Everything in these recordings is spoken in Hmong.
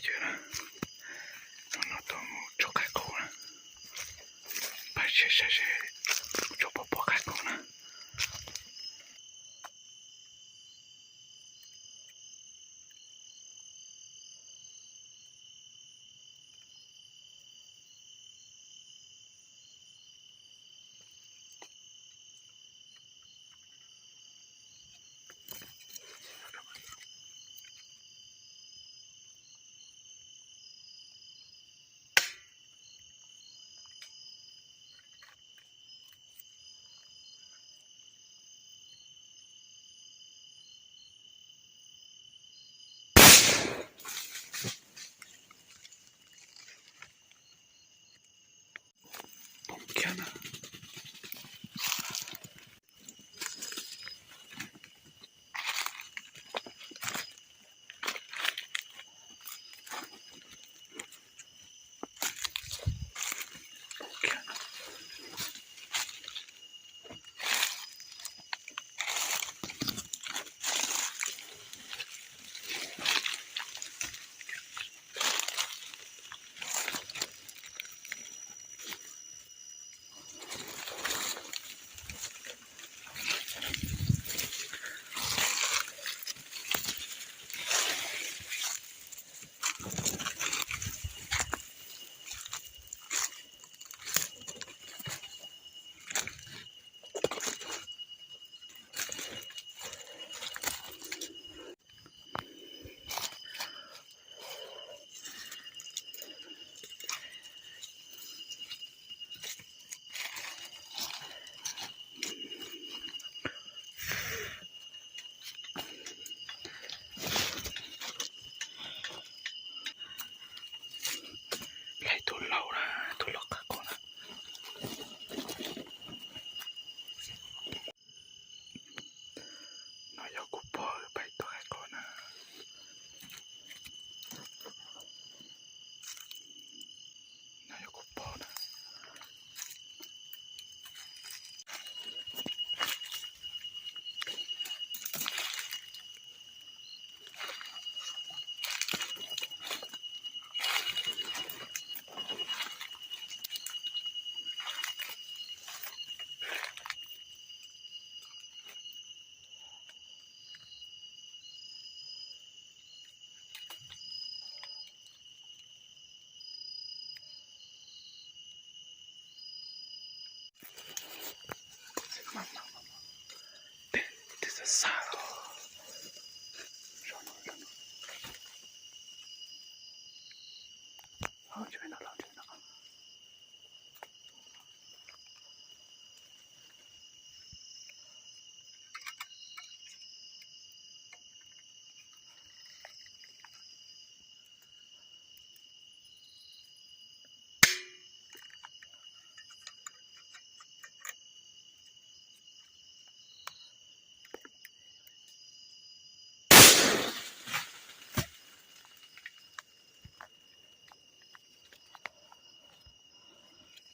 Hnub no tuaj mus tso qaib qus na, pab saib saib seb tso puas pom qaib qus na. Laib tus laus na, tus laus qaib qus na. No yog kuv pog pais tua qaib qus na. No yog kuv pog na.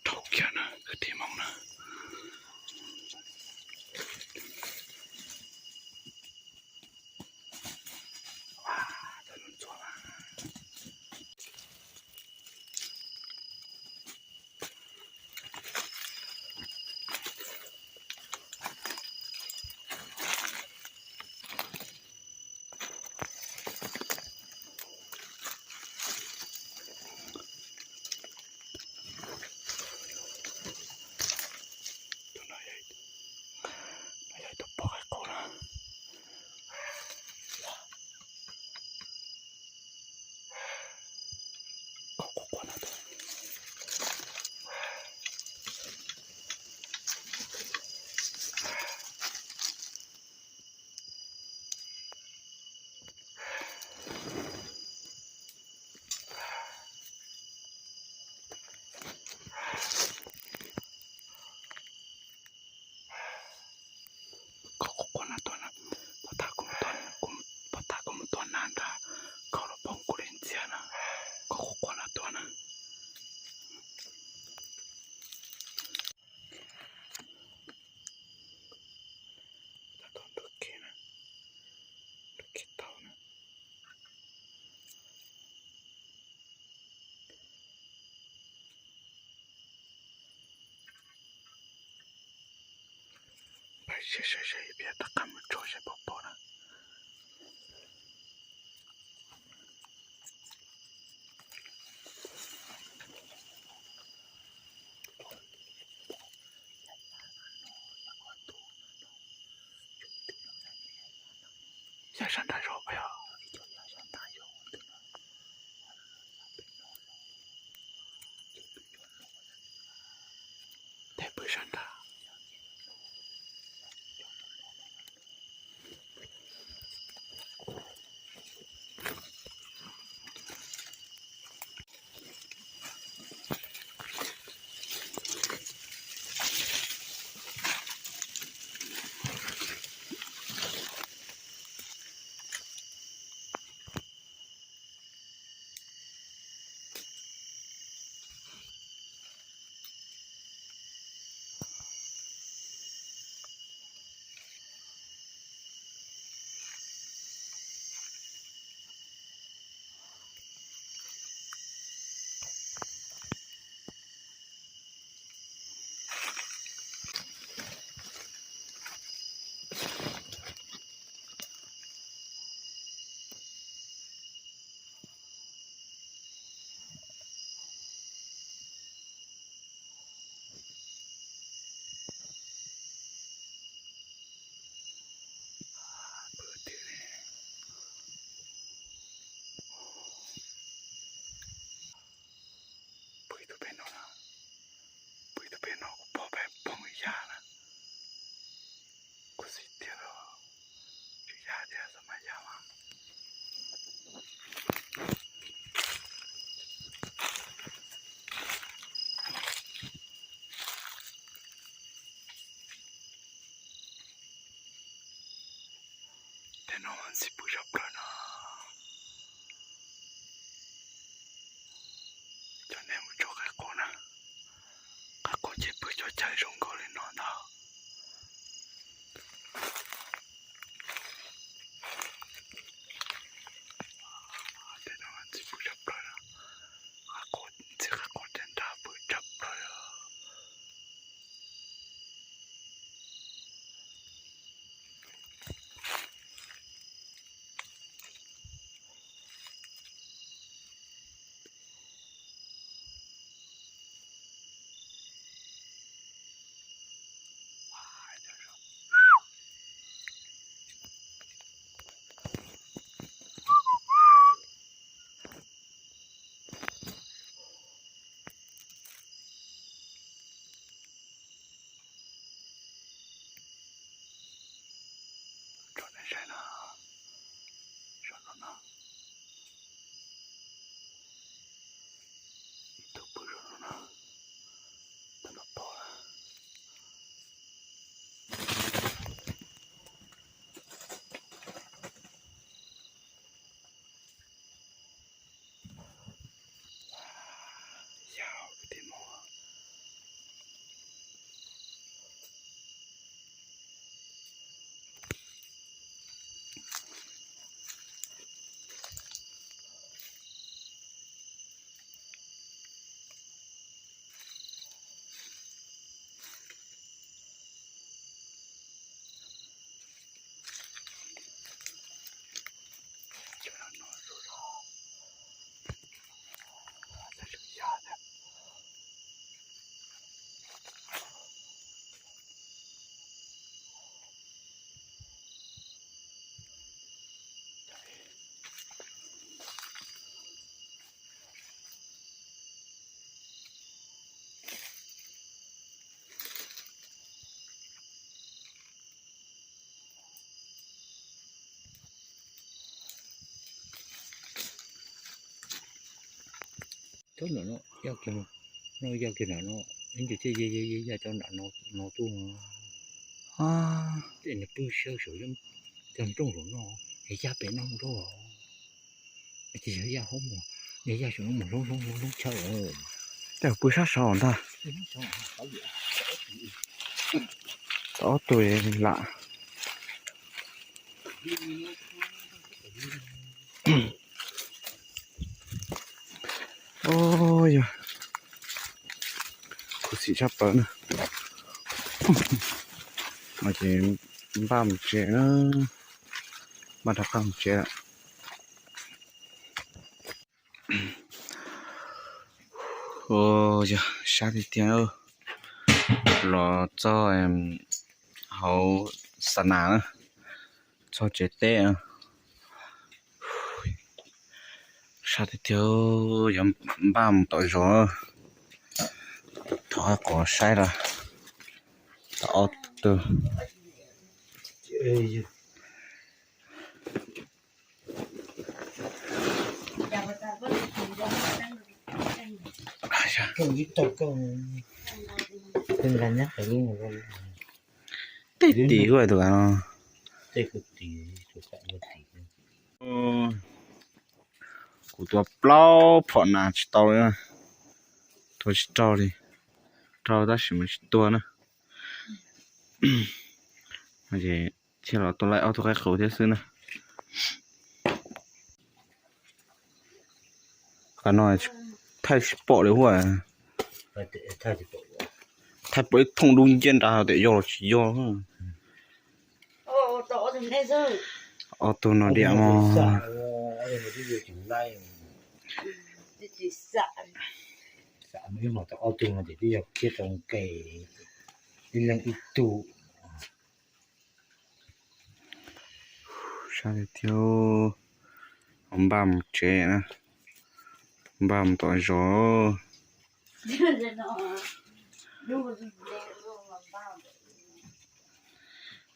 Dhau kiag na kwv tij Hmoob na. Tus no yog ib tug pog qaib qus na. Koj quaj quaj no tus. Koj quaj quaj no tus na, puas tas kuv mus tua nag nrad, koj los poob kuv li ntxiag na. Koj quaj quaj no tus na. Saib saib saib peb rov qab mus tso saib puas pom na. Yaj sab nrad zog puas yog? Tej pw sab nrad. Pw ib tug pem no na, pw ib tug pem no kuv pom peb pog yaj na. Kuv xav tias tswv yaj tias xav mas yaj mas. Tej no ntxim pw tshaj plaws no. Coj nej mus tso qaib qus na. Qaib qus ces pw cov cag zoo nkauj li no ntag. Tej no ntxim pw tshaj plaws na. Qaib qus, ntxim qaib qus tej nrad pw tshaj plaws os. Tso nej saib na, saum no na, ib tug pw saum no na, tab tom pom na. Yog kwv tij Hmoob. Cov nram no yaj kiag, no yaj kiag nram no, ib ntsis thiaj yaj yaj yaj cov nram no tuaj. Ces nws pw sab saum cov nrooj saum no, es yaj pem no mus rau, ces yog yaj hauv mus, yog yaj saum no mus hloob hloob hloob hloob chaw. Tej pw sab saud ntag. Tau ob tug lam. Yog khuv xim tshaj plaws na. Ces npaj mus tsev na, npaj rov qab mus tsev lawm. Yog sab tiag tiag, los txog hauv xa nas na, txog tsev teb. Sab tiag tiag, yuav npaj mus tom zos. Thov qhov saib los, tau ob tug. Tej tis kuj tus no. Kuv tua plaub phom nas tsis tau li, tua tsis raug li, raug tab sis mas tsis tuag na. Thiaj los tua laij ob tug qaib qus thiab xwb na. Qhov no thaij tsis pom li huaj, thaij pom ib thooj dub nciab nrad tias yog los tsis yog. Ob tug no diam mog. Ob tug no ces twb yog khiav tau nqes, ib leeg ib tug. Sab tiag tiag, npaj mus tsev na, npaj mus tom zos.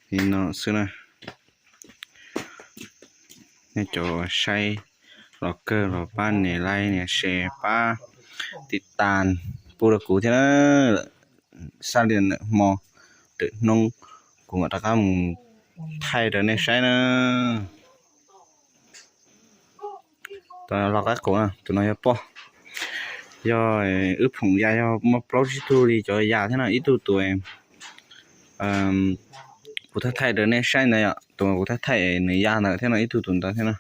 Li no xwb na. Nej cov saib los kawg los pab nias like nias share pab tiv tas pub rau kuv thiab na. Sab li ntawm hmo ntawm hnub kuv mam rov qab mus thaij rau nej saib na. Tus no los qaib qus na, tus no yog poj. Yog wb phoom ya yog muaj plaub tsib tug li cov ya thiab no, ib tug tus kuv thaij thaij rau nej saib ntawd yom, tus kuv thaij thaij nws ya ntawd thiab no, ib tug tus ntawd thiab no.